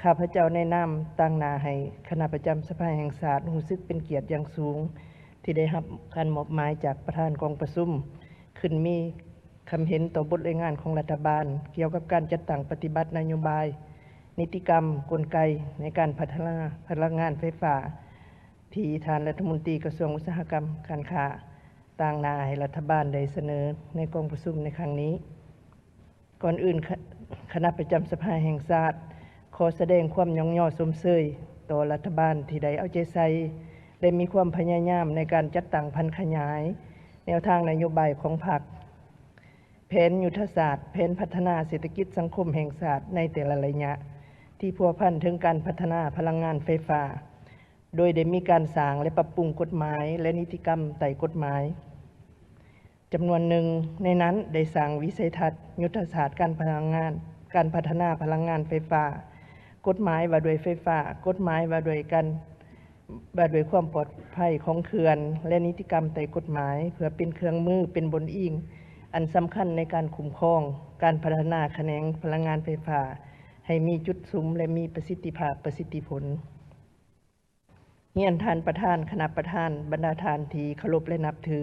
ຂ້າພະເຈົ້າໃນນາມຕາງໜ້າໃຫ້ຄະນະປະຈຳສະພາແຫ່ງຊາດ ຮູ້ສຶກເປັນກຽດຢ່າງສູງ ທີ່ໄດ້ຮັບການມອບໝາຍຈາກປະທານກອງປະຊຸມ ຂຶ້ນມີຄຳເຫັນຕໍ່ບົດລາຍງານຂອງລັດຖະບານ ກ່ຽວກັບການຈັດຕັ້ງປະຕິບັດນະໂຍບາຍ, ນິຕິກຳ, ກົນໄກໃນການພັດທະນາພະລັງງານໄຟຟ້າ ທີ່ທ່ານລັດຖະມົນຕີກະຊວງອຸດສາຫະກຳການຄ້າ ຕາງໜ້າໃຫ້ລັດຖະບານໄດ້ສະເໜີໃນກອງປະຊຸມໃນຄັ້ງນີ້. ກ່ອນອື່ນ, ຄະ-, ຄະນະປະຈຳສະພາແຫ່ງຊາດ ຂໍສະແດງຄວາມຍ້ອງຍໍຊົມເຊີຍຕໍ່ລັດຖະບານທີ່ໄດ້ເອົາໃຈໃສ່ ແລະ ມີຄວາມພະຍາຍາມໃນການຈັດຕັ້ງຜັນຂະຫຍາຍແນວທາງນະໂຍບາຍຂອງພັກ, ແຜນຍຸດທະສາດ, ແຜນພັດທະນາເສດຖະກິດສັງຄົມແຫ່ງຊາດໃນແຕ່ລະໄລຍະ ທີ່ພົວພັນເຖິງການພັດທະນາພະລັງງານໄຟຟ້າ. ໂດຍໄດ້ມີການສ້າງ ແລະ ປັບປຸງກົດໝາຍ ແລະ ນິຕິກຳໃຕ້ກົດໝາຍຈຳນວນໜຶ່ງ, ໃນນັ້ນໄດ້ສ້າງວິໄສທັດຍຸດທະສາດການພະລັງງານ, ການພັດທະນາພະລັງງານໄຟຟ້າ, ກົດໝາຍວ່າດ້ວຍໄຟຟ້າ, ກົດໝາຍວ່າດ້ວຍການ, ວ່າດ້ວຍຄວາມປອດໄພຂອງເຂື່ອນ ແລະ ນິຕິກຳໃຕ້ກົດໝາຍ ເພື່ອເປັນເຄື່ອງມື, ເປັນບ່ອນອີງອັນສຳຄັນໃນການຄຸ້ມຄອງການພັດທະນາຂະແໜງພະລັງງານໄຟຟ້າ ໃຫ້ມີຈຸດສຸມ ແລະ ມີປະສິດທິພາບ, ປະສິດທິຜົນ. ຮຽນທ່ານປະທານ, ຄະນະປະທານ, ບັນດາທ່ານທີ່ເຄົາລົບ ແລະ ນັບຖື,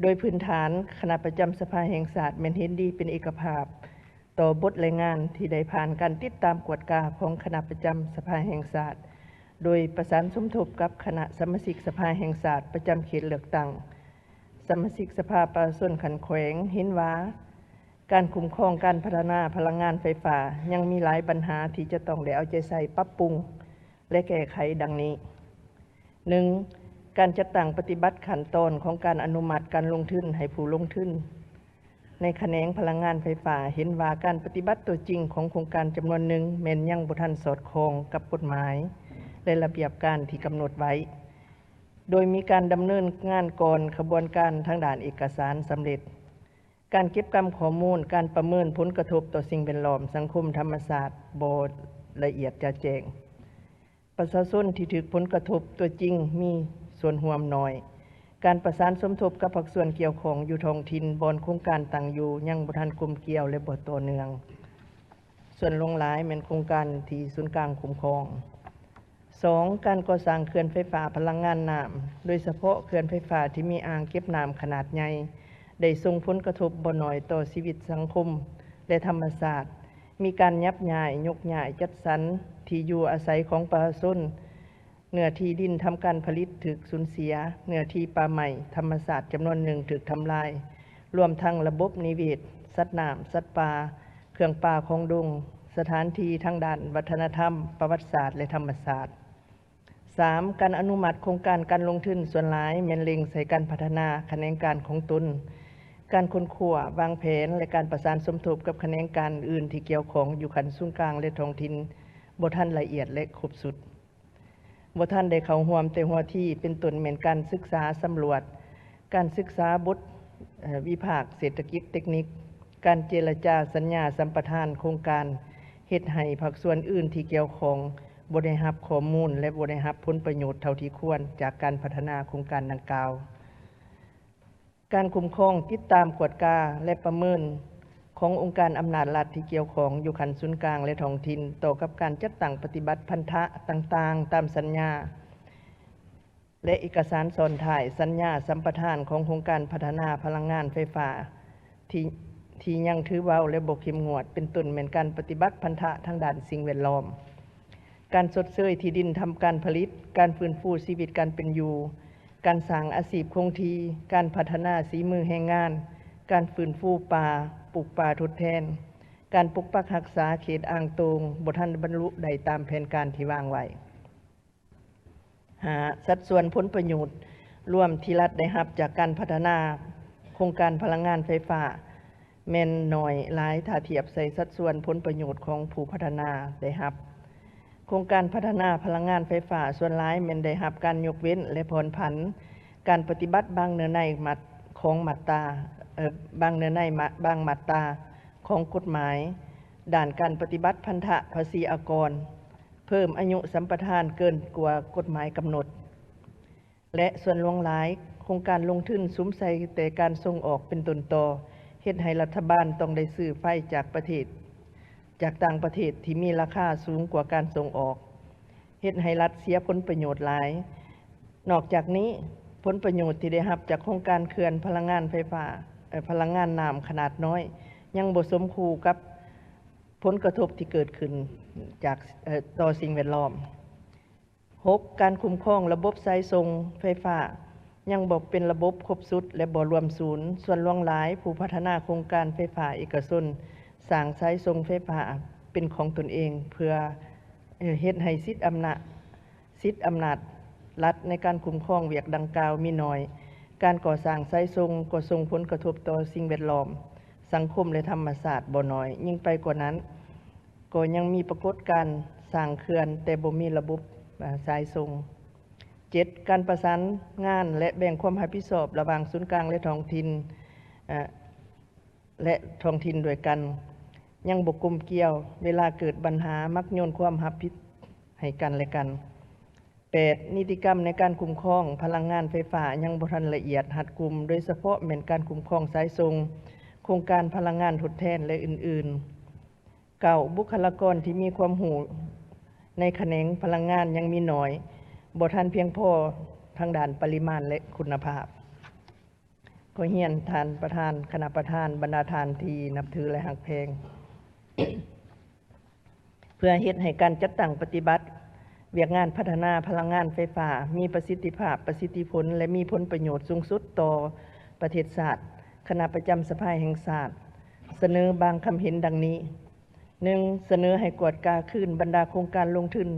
ໂດຍພື້ນຖານ, ຄະນະປະຈຳສະພາແຫ່ງຊາດແມ່ນເຫັນດີເປັນເອກະພາບຕໍ່ບົດລາຍງານທີ່ໄດ້ຜ່ານການຕິດຕາມກວດກາຂອງຄະນະປະຈຳສະພາແຫ່ງຊາດ, ໂດຍປະສານສົມທົບກັບຄະນະສະມາຊິກສະພາແຫ່ງຊາດປະຈຳເຂດເລືອກຕັ້ງ, ສະມາຊິກສະພາປະຊາຊົນຂັ້ນແຂວງເຫັນວ່າ ການຄຸ້ມຄອງການພັດທະນາພະລັງງານໄຟຟ້າ ຍັງມີຫຼາຍບັນຫາທີ່ຈະຕ້ອງໄດ້ເອົາໃຈໃສ່ປັບປຸງ ແລະ ແກ້ໄຂ ດັ່ງນີ້. ໜຶ່ງ, ການຈັດຕັ້ງປະຕິບັດຂັ້ນຕອນຂອງການອະນຸມັດການລົງທຶນໃຫ້ຜູ້ລົງທຶນໃນຂະແໜງພະລັງງານໄຟຟ້າ ເຫັນວ່າການປະຕິບັດຕົວຈິງຂອງໂຄງການຈຳນວນໜຶ່ງແມ່ນຍັງບໍ່ທັນສອດຄ່ອງກັບກົດໝາຍ ແລະ ລະບຽບການທີ່ກຳນົດໄວ້, ໂດຍມີການດຳເນີນງານກ່ອນຂະບວນການທາງດ້ານເອກະສານສຳເລັດ. ການເກັບກຳຂໍ້ມູນ, ການປະເມີນຜົນກະທົບຕໍ່ສິ່ງແວດລ້ອມ, ສັງຄົມ, ທຳມະຊາດ ບໍ່ລະອຽດຈະແຈ້ງ. ປະຊາຊົນທີ່ຖືກຜົນກະທົບຕົວຈິງມີສ່ວນຮ່ວມໜ້ອຍ. ການປະສານສົມທົບກັບພາກສ່ວນກ່ຽວຂ້ອງຢູ່ທ້ອງຖິ່ນບ່ອນໂຄງການຕັ້ງຢູ່ ຍັງບໍ່ທັນກົມກ່ຽວ ແລະ ບໍ່ຕໍ່ເນື່ອງ. ສ່ວນຫຼວງຫຼາຍແມ່ນໂຄງການທີ່ສູນກາງຄຸ້ມຄອງ. ສອງ, ການກໍ່ສ້າງເຂື່ອນໄຟຟ້າພະລັງງານນ້ຳ, ໂດຍສະເພາະເຂື່ອນໄຟຟ້າທີ່ມີອ່າງເກັບນ້ຳຂະໜາດໃຫຍ່ ໄດ້ສົ່ງຜົນກະທົບບໍ່ໜ້ອຍຕໍ່ຊີວິດສັງຄົມ ແລະ ທຳມະຊາດ, ມີການຫຍັບຍ້າຍ, ຍົກຍ້າຍ, ຈັດສັນທີ່ຢູ່ອາໄສຂອງປະຊາຊົນ, ເນື້ອທີ່ດິນທຳການຜະລິດຖືກສູນເສຍ, ເນື້ອທີ່ປ່າໄມ້ທຳມະຊາດຈຳນວນໜຶ່ງຖືກທຳລາຍ, ລວມທັງລະບົບນິເວດ, ສັດນ້ຳ, ສັດປ່າ, ເຄື່ອງປ່າຂອງດົງ, ສະຖານທີ່ທາງດ້ານວັດທະນະທຳ, ປະຫວັດສາດ ແລະ ທຳມະຊາດ. ສາມ, ການອະນຸມັດໂຄງການການລົງທຶນສ່ວນຫຼາຍແມ່ນເລັງໃສ່ການພັດທະນາຂະແໜງການຂອງຕົນ, ການຄົ້ນຄວ້າ, ວາງແຜນ ແລະ ການປະສານສົມທົບກັບຂະແໜງການອື່ນທີ່ກ່ຽວຂ້ອງຢູ່ຂັ້ນສູນກາງ ແລະ ທ້ອງຖິ່ນ ບໍ່ທັນລະອຽດ ແລະ ຄົບຊຸດ. ບໍ່ທັນໄດ້ເຂົ້າຮ່ວມແຕ່ຫົວທີ, ເປັນຕົ້ນແມ່ນການສຶກສາສຳຫຼວດ, ການສຶກສາບົດ, ເອີ, ວິພາກເສດຖະກິດເຕັກນິກ, ການເຈລະຈາສັນຍາສຳປະທານໂຄງການ, ເຮັດໃຫ້ພາກສ່ວນອື່ນທີ່ກ່ຽວຂ້ອງບໍ່ໄດ້ຮັບຂໍ້ມູນ ແລະ ບໍ່ໄດ້ຮັບຜົນປະໂຫຍດເທົ່າທີ່ຄວນຈາກການພັດທະນາໂຄງການດັ່ງກ່າວ. ການຄຸ້ມຄອງ, ຕິດຕາມ, ກວດກາ ແລະ ປະເມີນຂອງອົງການອຳນາດລັດທີ່ກ່ຽວຂ້ອງຢູ່ຂັ້ນສູນກາງ ແລະ ທ້ອງຖິ່ນ ຕໍ່ກັບການຈັດຕັ້ງປະຕິບັດພັນທະຕ່າງໆຕາມສັນຍາ ແລະ ເອກະສານຊ້ອນທ້າຍສັນຍາສຳປະທານຂອງໂຄງການພັດທະນາພະລັງງານໄຟຟ້າ ທີ່, ທີ່ຍັງຖືເບົາ ແລະ ບໍ່ເຂັ້ມງວດ, ເປັນຕົ້ນແມ່ນການປະຕິບັດພັນທະທາງດ້ານສິ່ງແວດລ້ອມ. ການຊົດເຊີຍທີ່ດິນທຳການຜະລິດ, ການຟື້ນຟູຊີວິດການເປັນຢູ່, ການສ້າງອາຊີບຄົງທີ່, ການພັດທະນາສີມືແຮງງານ, ການຟື້ນຟູປ່າ, ປູກປ່າທົດແທນ, ການປົກປັກຮັກສາເຂດອ່າງໂຕ່ງ ບໍ່ທັນບັນລຸໄດ້ຕາມແຜນການທີ່ວາງໄວ້. ຫ້າ, ສັດສ່ວນຜົນປະໂຫຍດລວມທີ່ລັດໄດ້ຮັບຈາກການພັດທະນາໂຄງການພະລັງງານໄຟຟ້າ ແມ່ນໜ້ອຍຫຼາຍຖ້າທຽບໃສ່ສັດສ່ວນຜົນປະໂຫຍດຂອງຜູ້ພັດທະນາໄດ້ຮັບ. ໂຄງການພັດທະນາພະລັງງານໄຟຟ້າສ່ວນຫຼາຍແມ່ນໄດ້ຮັບການຍົກເວັ້ນ ແລະ ຜ່ອນຜັນການປະຕິບັດບາງເນື້ອໃນຂອງມາດຕາ, ເອີ, ບາງເນື້ອໃນມາ, ບາງມາດຕາຂອງກົດໝາຍດ້ານການປະຕິບັດພັນທະພາສີອາກອນ, ເພີ່ມອາຍຸສຳປະທານເກີນກວ່າກົດໝາຍກຳນົດ. ແລະ ສ່ວນຫຼວງຫຼາຍໂຄງການລົງທຶນສຸມໃສ່ແຕ່ການສົ່ງອອກເປັນຕົ້ນຕໍ, ເຮັດໃຫ້ລັດຖະບານຕ້ອງໄດ້ຊື້ໄຟຈາກປະເທດ, ຈ ຈາກຕ່າງປະເທດທີ່ມີລາຄາສູງກວ່າການສົ່ງອອກ, ເຮັດໃຫ້ລັດເສຍຜົນປະໂຫຍດຫຼາຍ. ນອກຈາກນີ້, ຜົນປະໂຫຍດທີ່ໄດ້ຮັບຈາກໂຄງການເຂື່ອນພະລັງງານໄຟຟ້າ, ເອີ, ພະລັງງານນ້ຳຂະໜາດນ້ອຍ ຍັງບໍ່ສົມຄູ່ກັບຜົນກະທົບທີ່ເກີດຂຶ້ນຈາກ, ເອີ, ຕໍ່ສິ່ງແວດລ້ອມ. ຫົກ, ການຄຸ້ມຄອງລະບົບສາຍສົ່ງໄຟຟ້າຍັງບໍ່ເປັນລະບົບຄົບຊຸດ ແລະ ບໍ່ລວມສູນ. ສ່ວນຫຼວງຫຼາຍຜູ້ພັດທະນາໂຄງການໄຟຟ້າເອກະຊົນສ້າງສາຍສົ່ງໄຟຟ້າເປັນຂອງຕົນເອງ ເພື່ອເຮັດໃຫ້ສິດອຳນາດ, ສິດອຳນາດລັດໃນການຄຸ້ມຄອງວຽກດັ່ງກ່າວມີໜ້ອຍ. ການກໍ່ສ້າງສາຍສົ່ງກໍສົ່ງຜົນກະທົບຕໍ່ສິ່ງແວດລ້ອມ, ສັງຄົມ ແລະ ທຳມະຊາດບໍ່ໜ້ອຍ. ຍິ່ງໄປກວ່ານັ້ນ, ກໍຍັງມີປາກົດການສ້າງເຂື່ອນ ແຕ່ບໍ່ມີລະບົບ, ເອີ, ສາຍສົ່ງ. ເຈັດ, ການປະສານງານ ແລະ ແບ່ງຄວາມຮັບຜິດຊອບລະຫວ່າງສູນກາງ ແລະ ທ້ອງຖິ່ນ, ເອີ, ແລະ ທ້ອງຖິ່ນດ້ວຍກັນ ຍັງບໍ່ກົມກຽວ. ເວລາເກີດບັນຫາ ມັກໂຍນຄວາມຮັບຜິດໃຫ້ກັນ ແລະ ກັນ. ແປດ, ນິຕິກຳໃນການຄຸ້ມຄອງພະລັງງານໄຟຟ້າຍັງບໍ່ທັນລະອຽດຮັດກຸມ, ໂດຍສະເພາະແມ່ນການຄຸ້ມຄອງສາຍສົ່ງ, ໂຄງການພະລັງງານທົດແທນ ແລະ ອື່ນໆ. ເກົ້າ, ບຸກຄະລາກອນທີ່ມີຄວາມຮູ້ໃນຂະແໜງພະລັງງານຍັງມີໜ້ອຍ, ບໍ່ທັນພຽງພໍທາງດ້ານປະລິມານ ແລະ ຄຸນນະພາບ. ຂໍຮຽນທ່ານປະທານ, ຄະນະປະທານ, ບັນດາທ່ານທີ່ນັບຖື ແລະ ຮັກແພງ. ເພື່ອເຮັດໃຫ້ການຈັດຕັ້ງປະຕິບັດວຽກງານພັດທະນາພະລັງງານໄຟຟ້າມີປະສິດທິພາບ, ປະສິດທິຜົນ ແລະ ມີຜົນປະໂຫຍດສູງສຸດຕໍ່ປະເທດຊາດ, ຄະນະປະຈຳສະພາແຫ່ງຊາດສະເໜີບາງຄຳເຫັນດັ່ງນີ້. ໜຶ່ງ, ສະເໜີໃຫ້ກວດກາຄືນບັນດາໂຄງການລົງທຶນ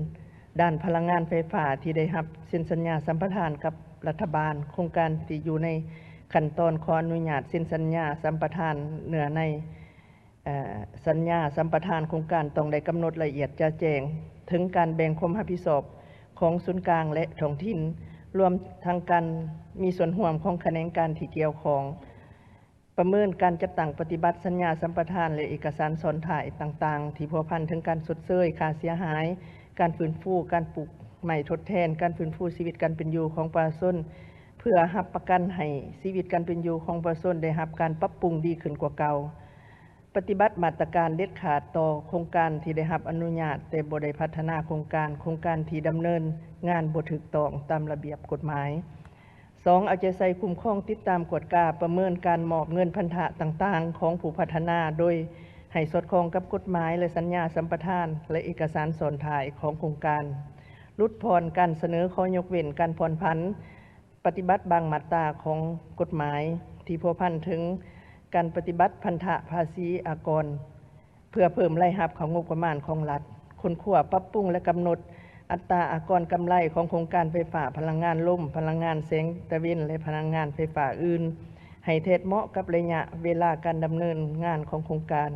ດ້ານພະລັງງານໄຟຟ້າທີ່ໄດ້ຮັບເຊັນສັນຍາສຳປະທານກັບລັດຖະບານ. ໂຄງການທີ່ຢູ່ໃນຂັ້ນຕອນຂໍອະນຸຍາດເຊັນສັນຍາສຳປະທານເນື້ອໃນ ເອີ ສັນຍາສຳປະທານໂຄງການຕ້ອງໄດ້ກຳນົດລະອຽດຈະແຈ້ງເຖິງການແບ່ງຄວາມຮັບຜິດຊອບຂອງສູນກາງ ແລະ ທ້ອງຖິ່ນ, ລວມທັງການມີສ່ວນຮ່ວມຂອງຂະແໜງການທີ່ກ່ຽວຂ້ອງ, ປະເມີນການຈັດຕັ້ງປະຕິບັດສັນຍາສຳປະທານ ແລະ ເອກະສານຊ້ອນທ້າຍຕ່າງໆ ທີ່ພົວພັນເຖິງການຊົດເຊີຍຄ່າເສຍຫາຍ, ການຟື້ນຟູ, ການປູກໄມ້ທົດແທນ, ການຟື້ນຟູຊີວິດການເປັນຢູ່ຂອງປະຊາຊົນ ເພື່ອຮັບປະກັນໃຫ້ຊີວິດການເປັນຢູ່ຂອງປະຊາຊົນໄດ້ຮັບການປັບປຸງດີຂຶ້ນກວ່າເກົ່າ. ປະຕິບັດມາດຕະການເດັດຂາດຕໍ່ໂຄງການທີ່ໄດ້ຮັບອະນຸຍາດແຕ່ບໍ່ໄດ້ພັດທະນາໂຄງການ, ໂຄງການທີ່ດຳເນີນງານບໍ່ຖືກຕ້ອງຕາມລະບຽບກົດໝາຍ. ສອງ, ເອົາໃຈໃສ່ຄຸ້ມຄອງ, ຕິດຕາມ, ກວດກາ, ປະເມີນການມອບເງິນພັນທະຕ່າງໆຂອງຜູ້ພັດທະນາ ໂດຍໃຫ້ສອດຄ່ອງກັບກົດໝາຍ ແລະ ສັນຍາສຳປະທານ ແລະ ເອກະສານຊ້ອນທ້າຍຂອງໂຄງການ. ຫຼຸດຜ່ອນການສະເໜີຂໍຍົກເວັ້ນການຜ່ອນຜັນ ປະຕິບັດບາງມາດຕາຂອງກົດໝາຍທີ່ພົວພັນເຖິງການປະຕິບັດພັນທະພາສີອາກອນ ເພື່ອເພີ່ມລາຍຮັບເຂົ້າງົບປະມານຂອງລັດ, ຄົ້ນຄວ້າ, ປັບປຸງ ແລະ ກຳນົດອັດຕາອາກອນກຳໄລຂອງໂຄງການໄຟຟ້າພະລັງງານລົມ, ພະລັງງານແສງຕາເວັນ ແລະ ພະລັງງານໄຟຟ້າອື່ນ ໃຫ້ແທດເໝາະກັບໄລຍະເວລາການດຳເນີນງານຂອງໂຄງການ.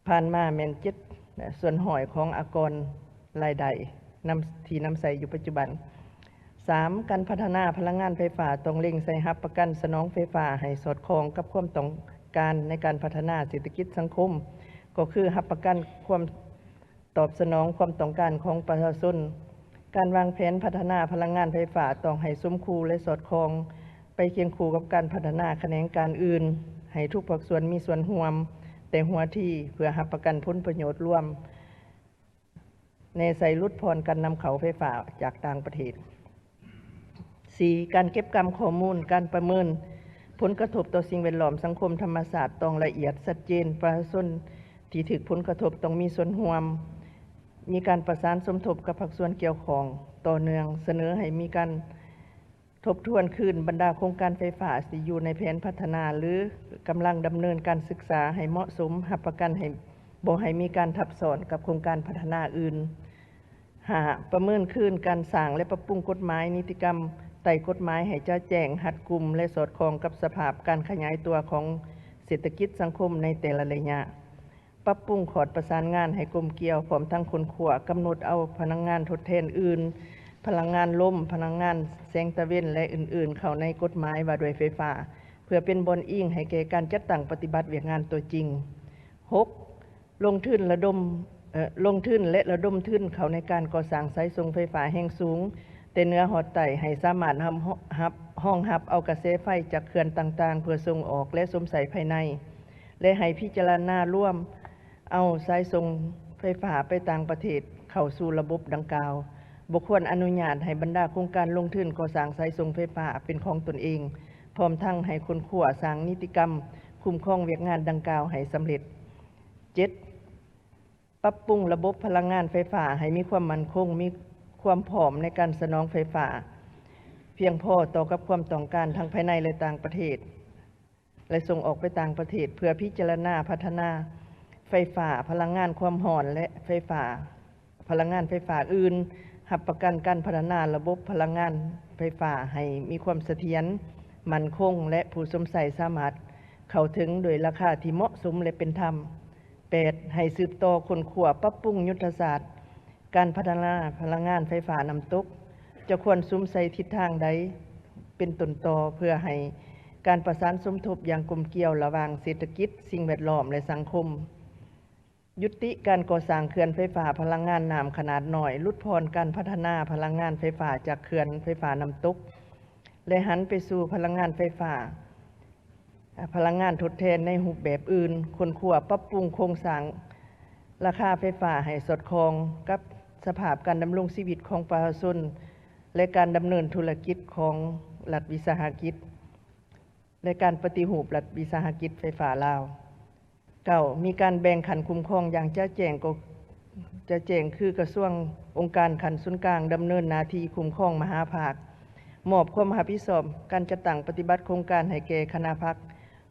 ຜ່ານມາແມ່ນເຈັດສ່ວນຮ້ອຍຂອງອາກອນລາຍໄດ້ນຳ ທີ່ນຳໃຊ້ຢູ່ປັດຈຸບັນ. ສາມ, ການພັດທະນາພະລັງງານໄຟຟ້າຕ້ອງເລັ່ງໃສ່ຮັບປະກັນສະໜອງໄຟຟ້າໃຫ້ສອດຄ່ອງກັບຄວາມຕ້ອງການໃນການພັດທະນາເສດຖະກິດສັງຄົມ, ກໍຄືຮັບປະກັນຄວາມຕອບສະໜອງຄວາມຕ້ອງການຂອງປະຊາຊົນ. ການວາງແຜນພັດທະນາພະລັງງານໄຟຟ້າຕ້ອງໃຫ້ສົມຄູ່ ແລະ ສອດຄ່ອງໄປຄຽງຄູ່ກັບການພັດທະນາຂະແໜງການອື່ນ, ໃຫ້ທຸກພາກສ່ວນມີສ່ວນຮ່ວມແຕ່ຫົວທີ ເພື່ອຮັບປະກັນຜົນປະໂຫຍດລວມ ແນໃສ່ຫຼຸດຜ່ອນການນຳເຂົ້າໄຟຟ້າຈາກຕ່າງປະເທດ. ສີ່, ການເກັບກຳຂໍ້ມູນ, ການປະເມີນຜົນກະທົບຕໍ່ສິ່ງແວດລ້ອມ, ສັງຄົມ, ທຳມະຊາດ ຕ້ອງລະອຽດ, ຊັດເຈນ, ປະຊາຊົນທີ່ຖືກຜົນກະທົບຕ້ອງມີສ່ວນຮ່ວມ, ມີການປະສານສົມທົບກັບພາກສ່ວນກ່ຽວຂ້ອງຕໍ່ເນື່ອງ, ສະເໜີໃຫ້ມີການ ທົບທວນຄືນບັນດາໂຄງການໄຟຟ້າທີ່ຢູ່ໃນແຜນພັດທະນາ ຫຼື ກຳລັງດຳເນີນການສຶກສາໃຫ້ເໝາະສົມ, ຮັບປະກັນໃຫ້ບໍ່ໃຫ້ມີການທັບຊ້ອນກັບໂຄງການພັດທະນາອື່ນ. ຫ້າ, ປະເມີນຄືນການສ້າງ ແລະ ປັບປຸງກົດໝາຍ, ນິຕິກຳໃຕ້ກົດໝາຍໃຫ້ຈະແຈ້ງ, ຮັດກຸມ ແລະ ສອດຄ່ອງກັບສະພາບການຂະຫຍາຍຕົວຂອງເສດຖະກິດສັງຄົມໃນແຕ່ລະໄລຍະ. ປັບປຸງຂອດປະສານງານໃຫ້ກົມກ່ຽວ, ພ້ອມທັງຄົ້ນຄວ້າ, ກຳນົດເອົາພະລັງງານທົດແທນອື່ນ, ພະລັງງານລົມ, ພະລັງງານແສງຕາເວັນ ແລະ ອື່ນໆ ເຂົ້າໃນກົດໝາຍວ່າດ້ວຍໄຟຟ້າ, ເພື່ອເປັນບ່ອນອີງໃຫ້ແກ່ການຈັດຕັ້ງປະຕິບັດວຽກງານຕົວຈິງ. ຫົກ, ລົງທຶນລະດົມ, ເອີ, ລົງທຶນ ແລະ ລະດົມທຶນເຂົ້າໃນການກໍ່ສ້າງສາຍສົ່ງໄຟຟ້າແຮງສູງ, ແຕ່ເໜືອຮອດໃຕ້, ໃຫ້ສາມາດຮັບ, ຮັບ, ຮອງຮັບເອົາກະແສໄຟຈາກເຂື່ອນຕ່າງໆ ເພື່ອສົ່ງອອກ ແລະ ຊົມໃຊ້ພາຍໃນ. ແລະ ໃຫ້ພິຈາລະນາລວມ ເອົາສາຍສົ່ງໄຟຟ້າໄປຕ່າງປະເທດເຂົ້າສູ່ລະບົບດັ່ງກ່າວ, ບໍ່ຄວນອະນຸຍາດໃຫ້ບັນດາໂຄງການລົງທຶນກໍ່ສ້າງສາຍສົ່ງໄຟຟ້າເປັນຂອງຕົນເອງ, ພ້ອມທັງໃຫ້ຄົ້ນຄວ້າສ້າງນິຕິກຳຄຸ້ມຄອງວຽກງານດັ່ງກ່າວໃຫ້ສຳເລັດ. ເຈັດ, ປັບປຸງລະບົບພະລັງງານໄຟຟ້າໃຫ້ມີຄວາມໝັ້ນຄົງ, ມີຄວາມພ້ອມໃນການສະໜອງໄຟຟ້າພຽງພໍຕໍ່ກັບຄວາມຕ້ອງການທັງພາຍໃນ ແລະ ຕ່າງປະເທດ ແລະ ສົ່ງອອກໄປຕ່າງປະເທດ ເພື່ອພິຈາລະນາພັດທະນາໄຟຟ້າ, ພະລັງງານຄວາມຮ້ອນ ແລະ ໄຟຟ້າ, ພະລັງງານໄຟຟ້າອື່ນ, ຮັບປະກັນການພັດທະນາລະບົບພະລັງງານໄຟຟ້າໃຫ້ມີຄວາມສະຖຽນ, ໝັ້ນຄົງ ແລະ ຜູ້ຊົມໃຊ້ສາມາດເຂົ້າເຖິງໂດຍລາຄາທີ່ເໝາະສົມ ແລະ ເປັນທຳ. ແປດ, ໃຫ້ສືບຕໍ່ຄົ້ນຄວ້າປັບປຸງຍຸດທະສາດການພັດທະນາພະລັງງານໄຟຟ້ານ້ຳຕົກ ຈະຄວນສຸມໃສ່ທິດທາງໃດເປັນຕົ້ນຕໍ ເພື່ອໃຫ້ການປະສານສົມທົບຢ່າງກົມກຽວລະຫວ່າງເສດຖະກິດ, ສິ່ງແວດລ້ອມ ແລະ ສັງຄົມ. ຢຸດຕິການກໍ່ສ້າງເຂື່ອນໄຟຟ້າພະລັງງານນ້ຳຂະໜາດນ້ອຍ, ຫຼຸດຜ່ອນການພັດທະນາພະລັງງານໄຟຟ້າຈາກເຂື່ອນໄຟຟ້ານ້ຳຕົກ ແລະ ຫັນໄປສູ່ພະລັງງານໄຟຟ້າ ພະລັງງານທົດແທນໃນຮູບແບບອື່ນ, ຄົ້ນຄວ້າປັບປຸງໂຄງສ້າງລາຄາໄຟຟ້າໃຫ້ສອດຄ່ອງກັບສະພາບການດຳລົງຊີວິດຂອງປະຊາຊົນ ແລະ ການດຳເນີນທຸລະກິດຂອງລັດວິສາຫະກິດ ແລະ ການປະຕິຮູບລັດວິສາຫະກິດໄຟຟ້າລາວ. ເກົ້າ, ມີການແບ່ງຂັ້ນຄຸ້ມຄອງຢ່າງຈະແຈ້ງ ກໍຈະແຈ້ງຄືກະຊວງ, ອົງການຂັ້ນສູນກາງດຳເນີນໜ້າທີ່ຄຸ້ມຄອງມະຫາພາກ, ມອບຄວາມຮັບຜິດຊອບການຈັດຕັ້ງປະຕິບັດໂຄງການໃຫ້ແກ່ຄະນະພັກ,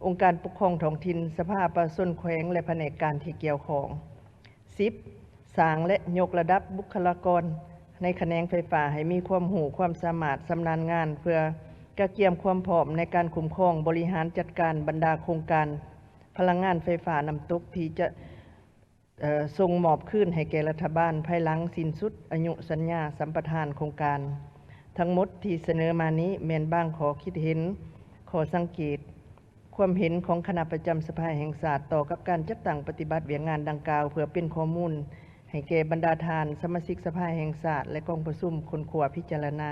ອົງການປົກຄອງທ້ອງຖິ່ນ, ສະພາປະຊາຊົນແຂວງ ແລະ ພະແນກການທີ່ກ່ຽວຂ້ອງ. ສິບ, ສ້າງ ແລະ ຍົກລະດັບບຸກຄະລາກອນໃນຂະແໜງໄຟຟ້າໃຫ້ມີຄວາມຮູ້ຄວາມສາມາດຊຳນານງານ ເພື່ອກະກຽມຄວາມພ້ອມໃນການຄຸ້ມຄອງບໍລິຫານຈັດການບັນດາໂຄງການພະລັງງານໄຟຟ້ານ້ຳຕົກທີ່ຈະ ເອີ່ ສົ່ງມອບຄືນໃຫ້ແກ່ລັດຖະບານພາຍຫຼັງສິ້ນສຸດອາຍຸສັນຍາສຳປະທານໂຄງການ. ທັງໝົດທີ່ສະເໜີມານີ້ແມ່ນບາງຂໍ້ຄິດເຫັນ, ຂໍ້ສັງເກດ, ຄວາມເຫັນຂອງຄະນະປະຈຳສະພາແຫ່ງຊາດຕໍ່ກັບການຈັດຕັ້ງປະຕິບັດວຽກງານດັ່ງກ່າວ ເພື່ອເປັນຂໍ້ມູນໃຫ້ແກ່ບັນດາທ່ານສະມາຊິກສະພາແຫ່ງຊາດ ແລະ ກອງປະຊຸມຄົ້ນຄວ້າພິຈາລະນາ.